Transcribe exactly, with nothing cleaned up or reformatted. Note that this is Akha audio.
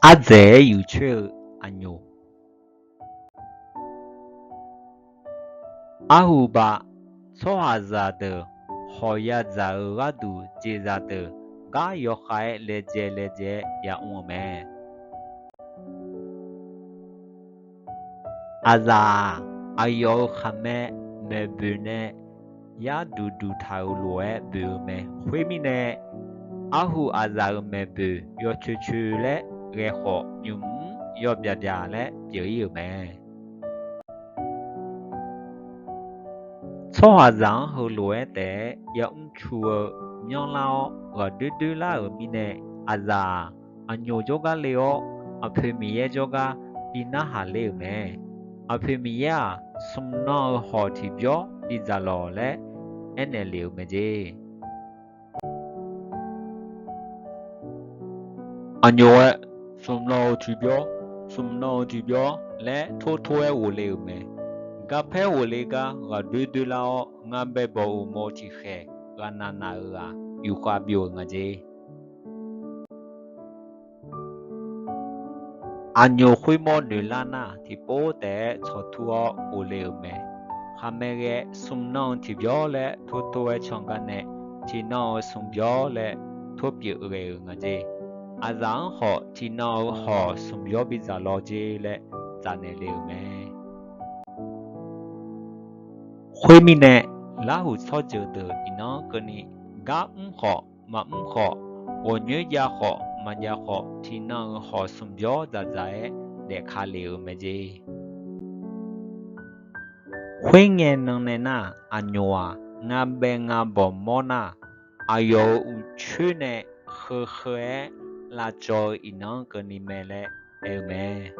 Ardzaeq-aer yuqcoer-eu aqnyoq. Arhuba, tsawrhaqzaq deuq hawq yadzaq-euq gharduq jeqzaq deuq gar yawkhav-aer laejae laejae-aer yamr-eu mae. Aqzaf-aq, aqyawf-euq khaqmae maeqboeq nae yar duqduq taq-euq lof-aer boeq-eu mae. Khoermirnae, arhu aqzaf-euq maeqboeq yawcoeq coeq laer ghae khawf, nymq mr yawbyaq byaq laer pyeuf-ir-euq mae. Tsawrhaqzaq-anr heulof-aer taef-aer yamr cu-eu myanrlar-awr ghaqdoer doer lar-euq mirnae, aqzaf-aq, aqnyoq jawrgar le-awr, aqpoeq Miqyaer jawrgar bi narhaq ler-euq mae. Aqpoeq Miqyaer-aq, smq nan-eu hawq tiqbyawr bidzaq lawq laer aernaeq lef-euq mae jeq. Aqnyoq-aer, smq nan-eu tiqbyawr, smq nan-eu tiqbyawr laer tor tor-aer ghofle-euq mae. Garpaer ghofle gar ghaqdoer doer lar-awr, ngar bae baw uqmov tiqkhaeq ghaqnaq naq-euq-aq, yufkhav byov-euq nga jeq. Aqnyoq khoermawr noeqlar nar, tiqpov taef-aer tsawqtur-awr ghofle-euq mae. Khaqmae ghae smq nan-eu tiqbyawr laer tor tor-aer can gar nae, tiqnan-eu smq byawr laer tor pyeuf ghae-euq nga jeq. Aqzaf-anr khawf tiqnan-eu hawq smq byawr bidzaq lawq jeq laer dzaqnaeq le-euq mae. Khoermirnae, larhuq tsawrjeuq deuq iqnan keuvni gar mr khawf maqmr khawf, ghawqnyoer jav khawf maqjav khawf, tiqnan-eu hawq smq byawr dzaqdzaq-aer daefka lef-euq mae jeq. Khoerngae nan nae nar, aqnyoq-aq, ngar bae ngar bawq mawr nar, aqyawf-euq uqcoer nae heu heu-aer lavcawv-eu iqnan keuvni mae laer aer-eu mae.